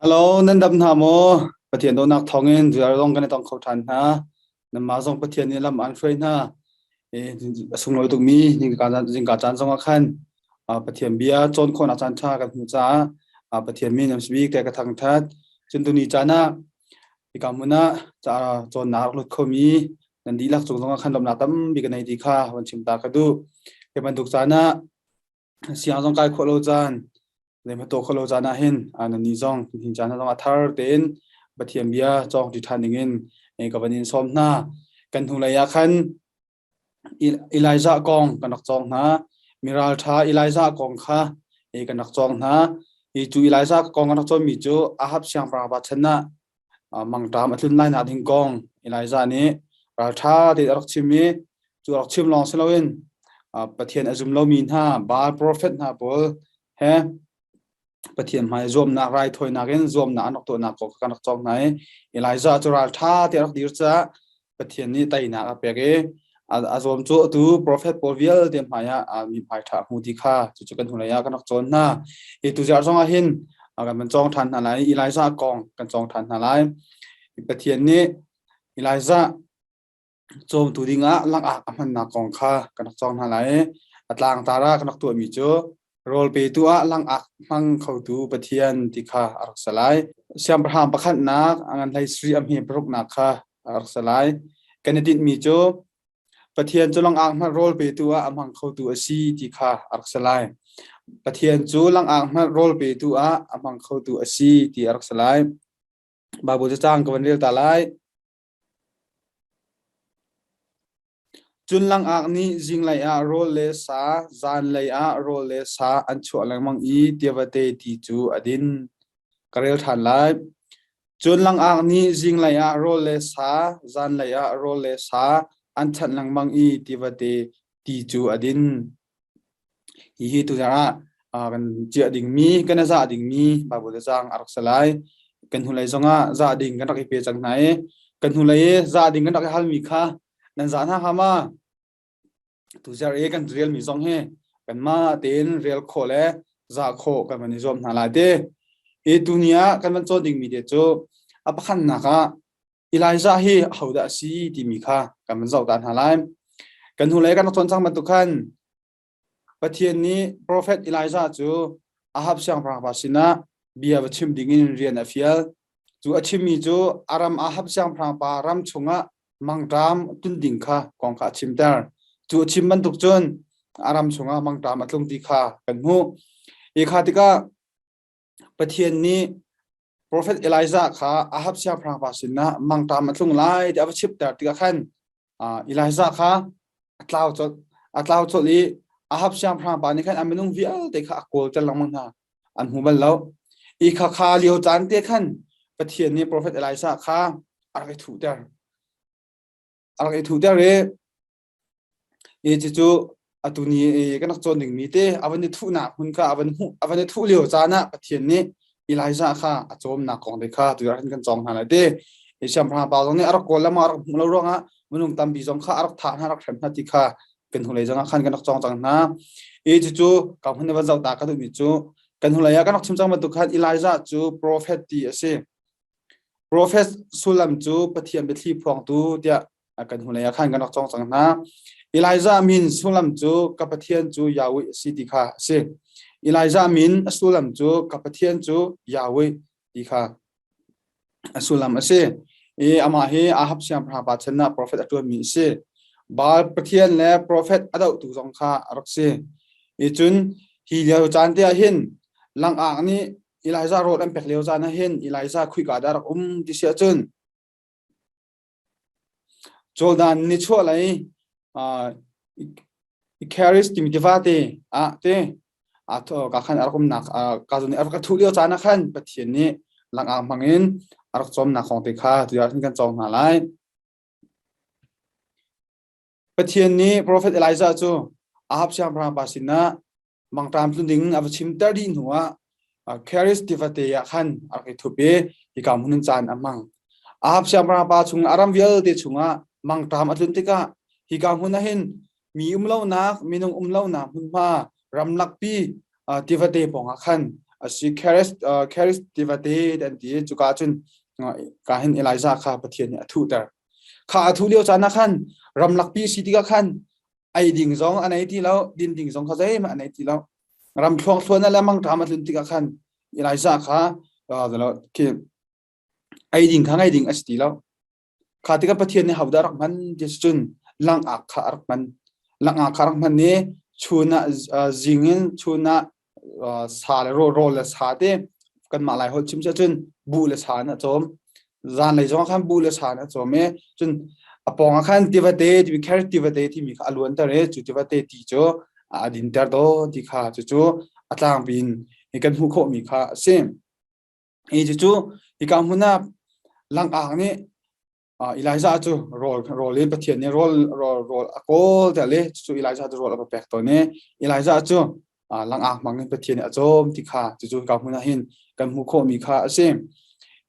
Hello, nan dam hna maw? Pathian dawtnak thawngin ziar zong kan i tong kho ṭhan hna. Nanmah zong Pathian nih lam aan hruai hna. A sunglawi tukmi zingka caan zongah khan Pathian bia cawn khawhnak caan ṭha kan hmuh caah Pathian min an si bik tiah ka thangṭhat. Cun tuni caan ah hika hmun ah cawnnak rak lut khomi nan dihlak cung zongah khan lawmhnak tampi ka nei ti kha van chim ta ka duh. Hi bantuk caan ah siang zong kai khawh lo caan le hmato khawh lo caan ah hin nannih zong hin caan zong a thar tein Pathian bia cawng ṭi ṭhan ding in ka van in sawm hna. Kan hnulei ah khan Elijah kong kan rak cawng hna. Miral ṭha Elijah kong kha kan rak cawng hna. Hi cu Elijah kong kan rak cawnmi cu Ahab siangpahrang pa chan ah mangṭam a tlun lai nak ding kong Elijah nih ralṭha tein a rak chim i cu a rak chim lawng si loin Pathian a zum lomi hna Baal profet hna pawl he Pathian hmai zuamnak raithawinak in zuamnak an rak tuahnak kong kha kan rak cawng hna i Elijah cu ralṭha tein a rak dir caah Pathian nih teinak a pek i a zuam cu atu profet pawl vialte hmai ah mi hmai ṭha a hmu ti kha cucu kan hnulei ah kan rak cawn hna. Hi tuzarh zong ah hin kan van cawng ṭhan hna lai. Elijah kong kan cawng ṭhan hna lai. Pathian nih Elijah cawmtu dingah langak a hmannak kong kha kan rak cawng hna lai. A tlangtar ah kan rak tuahmi cu rawl petu ah langak hmang khotu Pathian ti kha a rak si lai. Siangpahrang pakhatnak a ngan hlei sri a hme paruknak kha a rak si lai. Kan i tinhmi cu Pathian cu langak hmanh rawl petu ah a hmang khotu a si ti kha a rak si lai. Pathian cu langak hmanh rawl petu ah a hmang khotu a si ti a rak si lai. Baibal cacang ka van rel ta lai. Cun langak nih zinglei ah rawl le sa, zanlei ah rawl le sa an chuah lengmang i tivate ti cu a din. Ka rel ṭhan lai. Cun langak nih zinglei ah rawl le sa, zanlei ah rawl le sa an chanh lengmang i tivate ti cu a din. Hihi tuzarh ah kan ciah dingmi, kan i zah dingmi Baibal cacang a rak si lai. Kan hnulei zongah zah ding kan rak i pe cang hna i kan hnulei i zah ding kan rak i halmi kha nan zah hna hnga ma? Tuzarh i kan relmi zong hi kanmah tein rel khawh le zah khawh kan van i zuam hna lai te. Hi tuni ah kan van cawn dingmi te cu a pakhatnak ah Elijah hi ahodah a si timi kha kan van zoh ta hna lai. Kan hnulei kan rak cawn cang bantuk khan Pathian nih profet Elijah cu Ahab siangpahrang pa sinah bia va chim dingin rian a fial. Cu a chimmi cu Aram Ahab siangpahrang pa ram chungah mangṭam tlun ding kha kong kha a chimter. Cu a chim bantuk cun a ram chungah mangṭam a tlung ti kha kan hmuh. Hi kha tikah Pathian nih Profet Elijah kha Ahab siangpahrang pa sinah mangṭam a tlung lai tiah a va chimter tikah khan Elijah kha a tlau colh. A tlau colh i Ahab siangpahrang pa nih khan a minung vialte kha a kawlter lengmang hna. An hmu bal lo. I kha kha lio caan te khan Pathian nih Profet Elijah kha a rak i thuhter. A rak i thuhter i I cucu atu ni i kan rak cawn dingmi te a van i thuhnak hmun kha a van hmuh a van i thuh lio caan ah Pathian nih Elijah kha a cawmnak kong te kha tu ah khan kan cawng hna lai te. I siangpahrang pa zong nih a rak kawl lama a rak hmuh lo ruangah minung tampi zong kha a rak thah hna a rak hrem hna ti kha kan hnulei zong ah khan kan rak cawng cang hna. I cucu ka hmun i van zoh ta ka duhmi cu kan hnulei ah kan rak chim cang bantuk khan Elijah cu prophet ti a si. Prophet sullam cu Pathian biathli phuangtu tiah kan hnulei ah khan kan rak cawng cang hna. Elijah min sullam cu ka Pathian cu Yahweh a si ti kha a si. Elijah min a sullam cu ka Pathian cu Yahweh ti kha a sullam a si. I amah hi Ahab siangpahrang pa chan ah profet a ṭuanmi a si. Baal Pathian le profet a dohtu zong kha a rak si. I cun hi lio caan te ah hin langak nih Elijah rawl an pek lio caan ah hin Elijah khuika dah rak um ti si ahcun Jordan nichuahlei Charis timi tivate ah te ka khan a rak umnak ka zawn i a rak thuh lio caan ah khan Pathian nih langak hmangin a rak cawmnak kong te kha tu ah khan kan cawng hna lai. Pathian nih profet Elijah cu Ahab siangpahrang pa sinah mangṭam tlun ding a va chimter dih hnu ah Charis tivate ah khan a rak i thup i hika hmun in caan a hmang. Ahab siangpahrang pa chung a ram vialte chungah mangṭam a tlun tikah hika hmun ah hin mi um lonak minung um lonak hmunhma ramlakpi tivate pawngah khan A si Charis Charis tivate an ti cuka cun ka hin Elijah kha Pathian nih a thuhter. Kha a thuh lio caan ah khan ramlakpi si tikah khan ei ding zong an ei ti lo, din ding zong kha zeihmanh an ei ti lo. Ram thluangthluan le mangṭam a tlun tikah khan Elijah kha khi ei ding kha ngei ding a si ti lo. Kha tikah Pathian nih hodah rak hman ti si cun langak kha a rak hman. Langak kha rak hman i chun ah zing in chun ah sa le rawl, rawl le sa te kanmah Lai holh chim si ahcun buh le sa in a cawm. Zanlei zong ah khan buh le sa in a cawm i cun a pawng ah khan tivate timi carrot tivate timi kha a luanter i cu tivate ti cu a dinter dawn ti kha cucu a tlangpi in kan hmuh khawhmi kha a si. Hi cucu hika hmun ah langak nih Elijah cu rawl rawl in Pathian nih rawl rawl rawl a kawl tiah le cucu Elijah cu rawl a va pek tawn i Elijah cu langak hmang in Pathian nih a cawm ti kha cucu hika hmun ah hin kan hmuh khawhmi kha a si.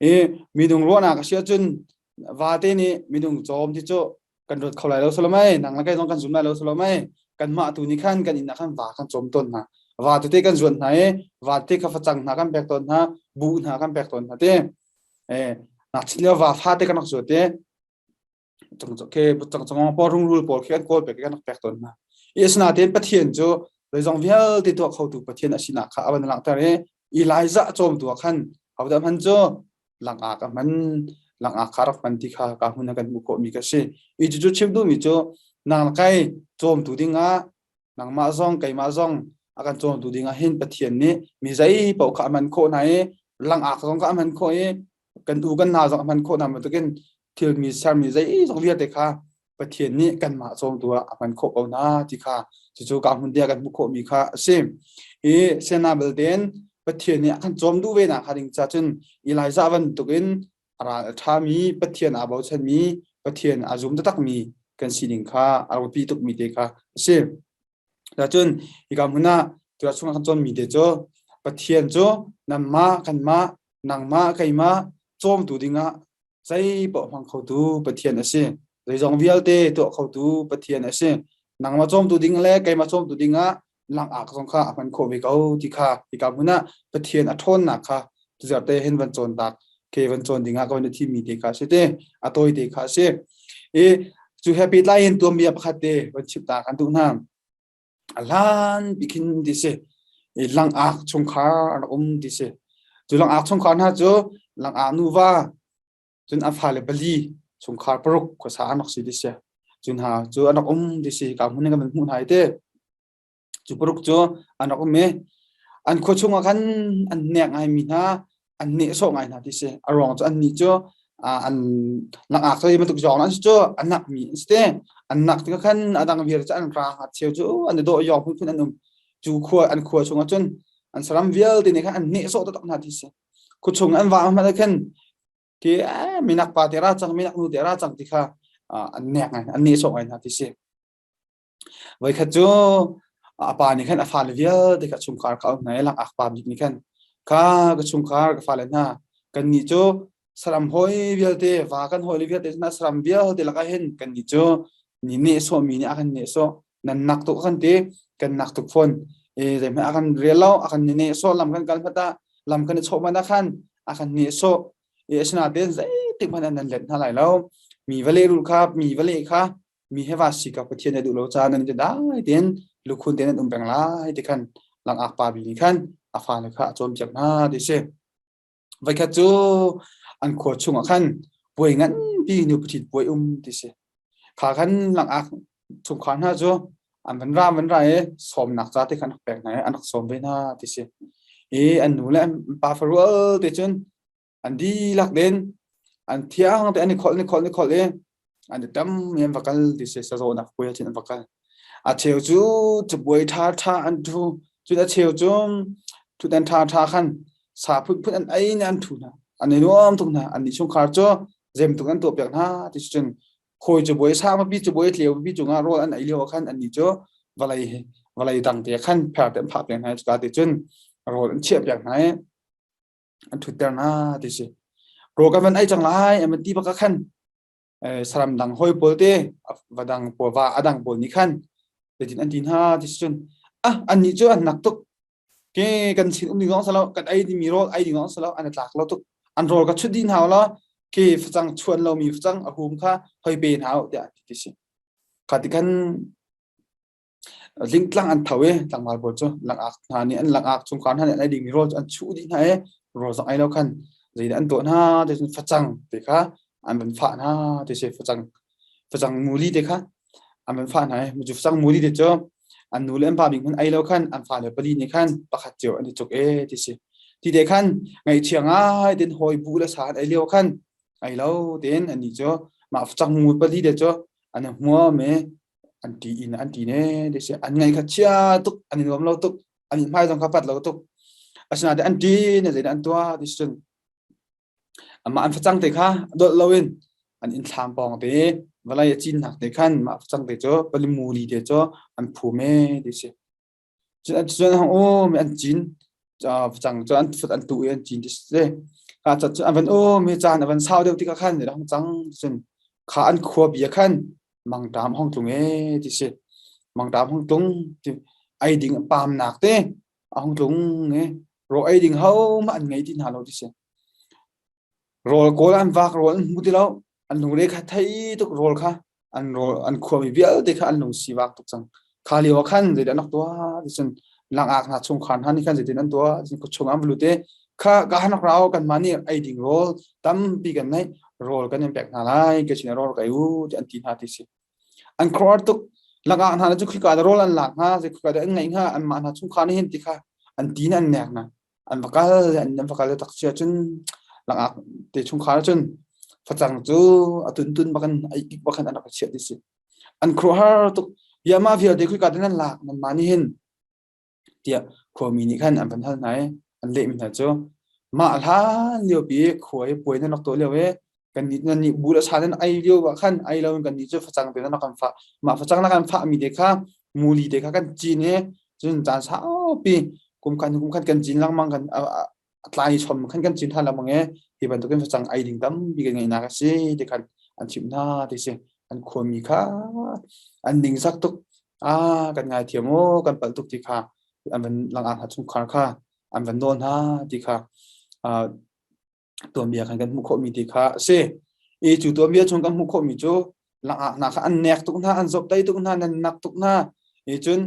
I minung ruahnak a si ahcun vate nih minung cawm ti cu kan ruat kho lai lo solomai nang le kai zong kan zum lai lo solomai kanmah tu nih khan kan inn ah khan va kan cawm tawn hna va tete kan zuan hna i va te kha facang hna kan pek tawn hna buh hna kan pek tawn hna te eh nak chin lio va fa te kan rak zuat te cang ke cang cang pawl rungrul pawl khi kan kawl pek kan rak pek tawn hna i asinain Pathian cu zeizong vialte tuah khotu Pathian a sinak kha a van langhter i Elijah cawmtu ah khan hodah hman cu langak a hman langak kha rak hman ti kha ka hmun ah kan hmuh khawhmi ka si i cucu chim duhmi cu nang kai cawmtu dingah nangmah zong keimah zong a kan cawmtu dingah hin Pathian nih mi zei paoh kha a hman khawh hna i langak zong kha a hman khawh i kan u kan na zong a hman khawh hna bantukin thilmi sermi zeizong vialte kha Pathian nih kanmah cawmtu ah a hman khawh ko hna ti kha cucu ka hmun dia kan hmuh khawhmi kha a si. Hi sena belten Pathian nih a kan cawm duh ve nak hnga ding ca cun Elijah bantukin a ral a ṭhami Pathian aa bochanmi Pathian aa zum taktakmi kan sining kha a biapi tukmi te kha a si. Cun hika hmun ah tuah chung ah kan cawnmi te cu Pathian cu nanmah kanmah nangmah keimah cawmtu dingah zei paoh hmang khotu Pathian a si. Zeizong vialte tuah khotu Pathian a si. Nangmah cawmtu ding le keimah cawmtu dingah langak zong kha a hman khawh ve ko ti kha hika hmun ah Pathian a ṭhawnnak kha tuzarh te hin van cawn tak ke van cawn dingah ka van i thimmi te kha a si te a tawi te kha a si. I cu he pehtlai in tuanbia pakhat te van chimh ta kan duh hna. A hlan pi khin ti si. I langak chungkhar an rak um ti si. Cu langak chungkhar hna cu langak nuva cun an fale pali chungkhar paruk khuasa an rak si ti si. Cu hna cu an rak um ti si. Ka hmun in kan van hmuh hna i te. Cu paruk cu an rak um i an khua chungah khan an nek ngaimi hna, an nehsawh ngai hna ti si. A ruang cu annih cu an langak cu bantuk zawng an si cu a nakmi an si te. An nak tikah khan a dang vial cu an rang a cheu cu an i dawh yawng phunphun an um. Cu khua an khua chungah cun an saram vialte nih khan an nehsawh taktak hna ti si. Khua chung an vah hmanh ah khan khi minak pa te ra cang minak nu te ra cang ti kha an nek ngai an nehsawh ngai hna ti si. Voikhat cu a pa nih khan a fale vialte kha chungkhar kha a um hna i langak pa bik nih khan kha ka chungkhar ka fale hna kannih cu saram hawi vialte va kan hawile vialte hna saram vialte lakah hin kannih cu ni nehsawhmi nih a kan nehsawh nan nak tuk a kan ti kan nak tuk fawn e zeihmanh a kan rel lo a kan nehsawh lam kan kal hmanh ah lam kan i chawh hmanh ah khan a kan nehsawh e asinain zeitik hmanh ah nan let hna lai lo mi va lehrulh kha mi va leh kha mi he va si ka Pathian a duh lo caah nan ti dai tein lukhun tein an um peng lai ti khan langak pa bi nih khan a fale kha a cawnpiak hna ti si. Voikhat cu an khua chungah khan puai nganpi nu pathit puai um ti si. Kha khan langak chungkhar hna cu an van ra van ra i sawmnak ca te khan rak pek hna i an rak sawm ve hna ti si. I an nu le an pa farual te cun an dihlak den an thiang te an i kholh ni kholh ni kholh i an i tam i an va kal ti si sazawnak puai ah cun an va kal a cheu cu cabuai ṭha ṭha an ṭhu cun a cheu cu ṭhutdan ṭha ṭha khan sa phunphun an ei in an ṭhu hna an i nuam tuk hna an nih chungkhar cu zem tuk an tuah piak hna ti cun khawi cabuai sangpi cabuai tleu pipi cungah rawl an ei lio ah khan annih cu vawlei vawlei dang te khan pher te an phah piak hna i cuka te cun rawl an chiah piak hna i an ṭhutter hna ti si. Rawl kan van ei cang lai an van ti bak ah khan saram dang hawi pawl te va dang pawl va a dang pawl nih khan zeitin an ti hna ti si cun ah annih cu an nak tuk. Ke kan sin um ding zong salo kan ei dingmi rawl ei ding zong salo an tlak lo tuk. An rawl ka chut dih hna lo ke facang chuan lomi facang a hum kha hoi pe hna tiah ti si. Kha ti khan Lingtlang an tho i tlangval pawl cu langak hna nih an langak chungkhar hna nih an ei dingmi rawl cu an chuh dih hna i rawl zong ei lo khan zeidah an tuah hna ti cun facang ti kha an van fah hna ti si facang facang muli te kha an van fah hna i cu facang muli te cu an nu le an pa bik hmanh ei lo khan an fale pali nih khan pakhat cio an i cuk e ti si. Ti te khan ngaihchia ngai tin hawi bu le sa an ei lio khan ei lo tin annih cu mah facang mu pali te cu an i hmuam i an ti in an ti ne ti si an ngaih kha chia tuk an i nuam lo tuk an i hmai zong kha pat lo tuk asinain an ti ne zeidah an tuah ti cun amah an facang te kha dolh loin an inn thlam pawng te vawlei a cinnak te khan mah facang te cu palimuli te cu an phum e ti si Cun hong um i an cin. Facang cu an fut an tuh i an cin ti si. Kha cat cu an van um i caan a van sau deuh tikah khan hong cang cun kha an khua bia khan mangṭam hong tlung ee ti si. Mangṭam hong tlung ti ei ding paamnak te a hong tlung i raw ei ding hohmanh an ngei ti hna lo ti si. Rawl kawl an vak rawl an hmu ti lo. An lungre kha thei tuk rawl kha an rawl an khuami vialte kha an lung sivak tuk cang. Kha lio ah khan zeidah an rak tuah ti cun langak hna chungkhar hna nih khan zeitin an tuah ti cun chung an va lut i kha ka han rak ra u kanmah nih ei ding rawl tampi kan neih rawl kan in pek hna lai ka sin rawl ka ei u ti an ti hna ti si. An khuaruahhar tuk. Langak hna cu khika dah rawl an lak hnga zei khika dah an ngeih hnga anmah hna chungkhar nih hin ti kha an ti in an nek hna. An va kal an va kal tak si ahcun langak te chungkhar cun facang cu a tuntun bakin a ik bakin an rak chiah ti si. An khuaruahhar tuk. Bia mah vialte khika te nan lak nan mah nih hin tiah khuami nih khan an van hal hna i an lehmi hna cu mah hlan lio pi khua i puai nan rak tuah lio i kan nih nan nih bu le sa nan ei lio ah khan ei lo in kan nih cu facang te nan rak kan fah mah facang na kan fah mi te kha muli te kha kan cin i cun caan saupi kum khat kum khat kan cin lengmang kan a tlai chom khan kan cin than lengmang i hi bantukin facang ei ding tampi kan ngeihnak a si ti khan an chimh hna ti si an khuami kha an ningzak tuk ah kan ngaithiam aw kan palh tuk ti kha an van langak hna chungkhar kha an van nawl hna ti kha tuanbia khan kan hmuh khawhmi ti kha a si. I cu tuanbia chung kan hmuh khawhmi cu langak hna kha an nek tuk hna, an zop tai tuk hna, nan nak tuk hna. I cun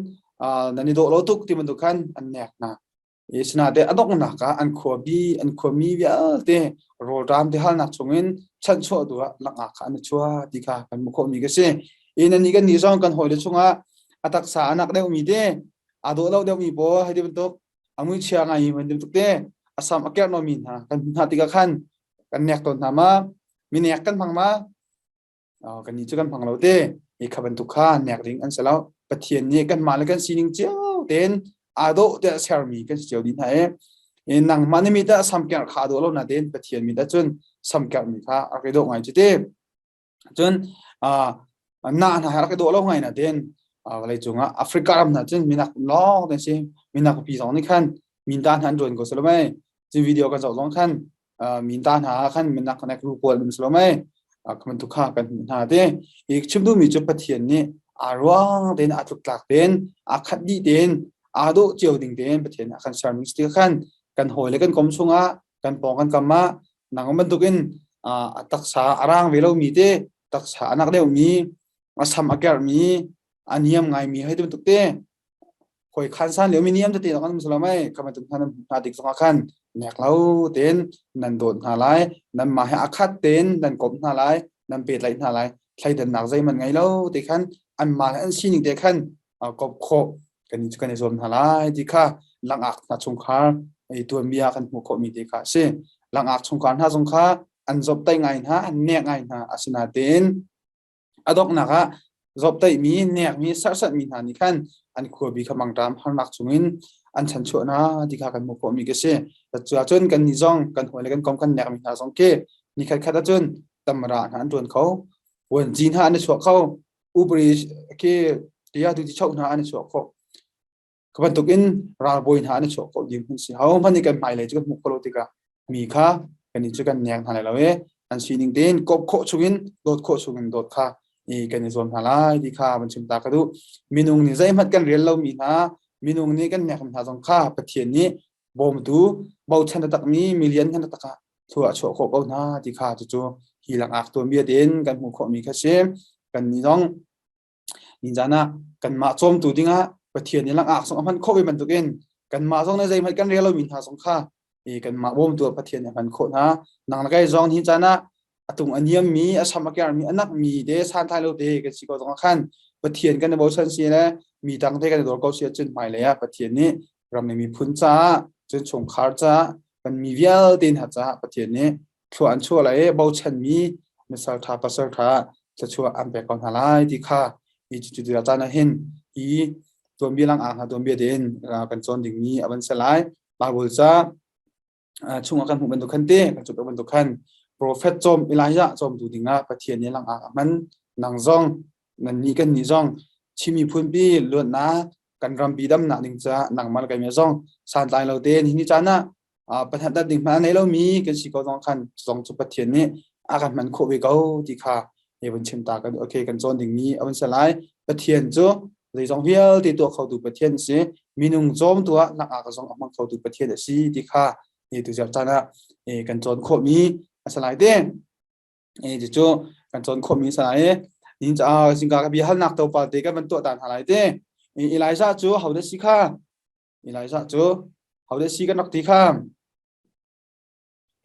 nan i dawh lo tuk ti bantuk khan an nek hna. I sinate a donghnak ah an khuabi, an khuami vialte rawlṭam ti halnak chungin chanhchuah tu ah langak kha an i chuah ti kha kan hmuh khawhmi ka si. I nan nih kan nih zong kan hawile chungah a taksa a nak deuhmi te, aa dawh lo deuhmi pawl hei ti bantuk a muichia ngai mi bantuk te a sam a kerh mi hna kan hmuh hna tikah khan kan nek tawn hna ma mi nek kan hmang ma kan nih cu kan hmang lo te mi kha bantuk kha nek ding an si lo pathian nih kan mah le kan sining cio tein aa dawh te sermi kan si cio dih hna e nangmah na mit ah samkerh kha aa dawh lo na tein pathian mit ah cun samkerh mi kha a rak i dawh ngai cu te Cun na hna he rak i dawh lo ngai na tein vawlei cungah Africa ram hna cun minak lawng te si minak pi zong nih khan minta hna an ṭuan ko si lo mei cu video kan zoh zong khan minta hna khan minak nek ru pawl um si lo mei bantuk kha kan hmuh hna te i chim duhmi cu Pathian nih aa ruang tein aa tluktlak tein aa khat dih tein aa dawh cio ding tein Pathian nih a kan sermi si khan kan hawi le kan kom chungah kan pawng kan kam ah nang bantukin a taksa a rang ve lomi te taksa a nak deuhmi a sam a kerhmi a niam ngaimi hei ti bantuk te hoi khan san lio mi niam tete kan um lo mai kha bantuk hna nan hna tik zongah khan nek lo ten nan dawt hna lai nan mah he a khat ten nan komh hna lai nan petlaih hna lai thleidannak zeihmanh ngei lo te khan an mah le an sining te khan kop khawh kan i kan i zuam hna lai ti kha langak hna chungkhar i tuanbia kan hmuh khawhmi te kha a si. Langak chungkhar hna zong kha an zoptai ngai hna, an nek ngai hna asinain a donghnak ah zoptaihmi, nekmi, serhsatmi hna nih khan an khuabi kha mangṭam harnak chungin an chanchuah hna ti kha kan hmuh khawhmi ka si. Cuahcun kan nih zong kan hawi le kan kom kan nekmi hna zong khi ni khat khat ahcun tamra hna an ṭuan kho, vuanci hna an i chuah kho, upri khi tiah tu ti choh hna an i chuah khawh. Ka bantuk in ralbawi hna an i chuah khawh ding hun si. Ho hmanh nih kan hmailei cu kan hmuh khawh lo tikah mi kha kan i cu kan nek hna lai lo i an sining tein kawp khawh chungin dawt khawh chungin dawt kha i kan i zuam hna lai ti kha van chim ta ka duh. Minung nih zeihmanh kan rel lomi hna. Minung nih kan nek hna zong kha Pathian nih bawmtu bochan takmi milian kan tak ah thlua a chuah khawh ko hna ti kha cucu hi langak tuanbia tein kan hmuh khawhmi kha si. Kan nih zong Nizan ah kanmah cawmtu dingah Pathian nih langak zong a hman khawh ve bantukin kanmah zong nih zeihmanh kan rel lomi hna zong kha kanmah bawmtu ah Pathian nih a hman khawh hna. Nang le kei zong hi caan ah a tung a niammi, a sam a kermi, a nakmi te santlai lo te kan si ko zong ah khan Pathian kan i bochan si le mi dang te kan i dawr ko si ahcun hmailei ah Pathian nih ram le miphun caah cun chungkhar caah kan mi vialte hna caah Pathian nih thlua an chuah lai i bochanmi misal ṭha pasal ṭha thluachuah an pek ko hna lai ti kha hi cu caan ah hin hi tuanbia langak hna tuanbia tein kan cawn dingmi a van si lai. Bible ca chungah kan hmuh bantuk khan te kan cup bantuk khan prophet cawm Elijah cawmtu dingah Pathian nih langak a hman. Nang zong nan nih kan nih zong Chin miphun pi luatnak kan rampi damnak ding caah nangmah le keimah zong santlai lo tein hi ni caan ah pathat dat ding hmanh a nei lomi kan si ko zong khan zong cu Pathian nih a kan hman khawh ve ko ti kha he vun chim ta kan okay kan cawn dingmi a vun si lai. Pathian cu zeizong vialte tuah khotu Pathian a si. Minung cawmtu ah nak zong a hmang khotu Pathian a si ti kha ni tu ziar caan ah kan cawn khawhmi a si lai te. Cucu kan cawn khawhmi a si lai. Ni caah zingka ka bia halnak to pa te kan van tuah ta hna lai te. Elijah cu hodah si kha? Elijah cu hodah si kan rak ti kha?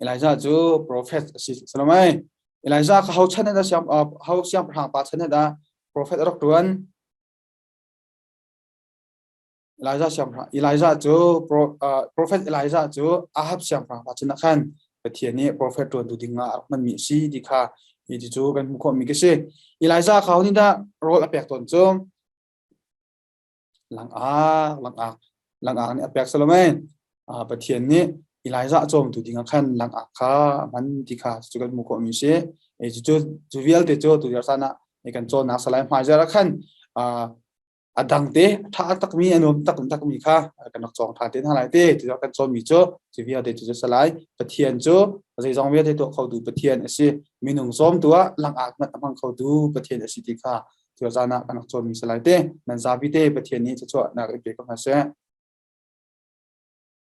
Elijah cu prophet a si salamai. Elijah kha ho chan dah siang ho siangpahrang pa chan dah prophet a rak tuan? Elijah siangpahrang Elijah cu prophet Elijah cu Ahab siangpahrang pa chan ah khan Pathian nih prophet ṭuantu ding ah a rak hmanmi a si ti kha hi cu kan hmuh khawhmi ka si. Elijah kha ho nih dah rawl a pek tawn cu? Langak, langak, langak nih a pek salomai. Pathian nih Elijah cawmtu ding ah khan langak kha a hman ti kha cu kan hmuh khawhmi a si. Cucu cu vialte cu tu caan ah kan cawnnak salai hmaizarh ah khan a dang te a ṭha takmi a nuam tak takmi kha kan rak cawng ṭhan te hna lai te. Cu kan cawnmi cu cu vialte cu salai Pathian cu zeizong vialte tuah khotu Pathian a si. Minung cawmtu ah langak hmanh a hmang khotu Pathian a si ti kha cu zan ah kan rak cawnmi salai te. Nan zapi te Pathian nih thluachuahnak in pe ko hna seh.